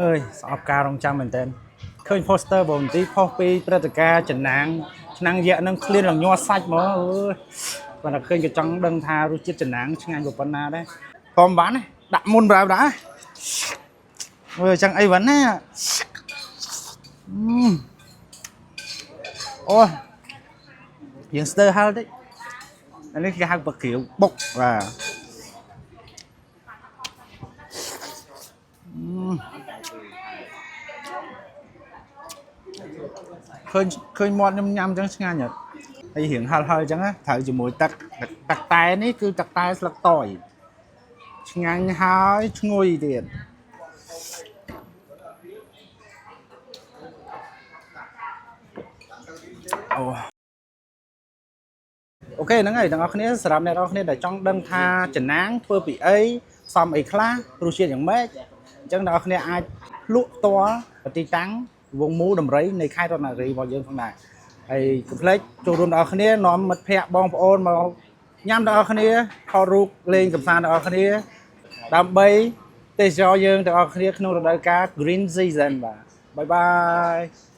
អើយស្អប់ការរងចាំមែនតើឃើញ poster បងទីផុសពីព្រឹត្តិការណ៍ចំណាងឆ្នាំងយៈនឹងឃ្លានឡើងញ័រសាច់ហ្មងអើយគាត់តែឃើញក៏ចង់ដឹងថារសជាតិចំណាងឆ្ងាញ់ប៉ុណ្ណាដែរផងបានទេដាក់មុនប្រើដែរអើយចឹងអីវ៉ាន់ណាអឺអូយយើងស្ទើហិលតិចអានេះគេហៅបក្រាវបុកបាទ ឃើញឃើញមាត់ខ្ញុំញ៉ាំអញ្ចឹងឆ្ងាញ់អត់ហើយរៀងហិលហិលអញ្ចឹងណាត្រូវជាមួយទឹកទឹកតែនេះគឺទឹកតែស្លឹកតយឆ្ងាញ់ហើយឈ្ងុយទៀតអូ OK ហ្នឹងហើយទាំងអស់គ្នាសម្រាប់អ្នកទាំងអស់គ្នាដែលចង់ដឹងថាចំណាងធ្វើពីអីផ្សំអីខ្លះរសជាតិយ៉ាងម៉េចអញ្ចឹងអ្នកទាំងអស់គ្នាអាចលក់ផ្ទាល់ទីតាំងវងមូលដំរីនៃខេត្តរតនគិរីរបស់យើងផងដែរហើយកុំភ្លេចចូលរួមទាំងអស់គ្នានាំមិត្តភ័ក្តិបងប្អូនមកញ៉ាំទាំងអស់គ្នាថតរូបលេងកម្សាន្តទាំងអស់គ្នាដើម្បីទេសចរយើងទាំងអស់គ្នាក្នុងរដូវកាល Green Season បាទ bye bye.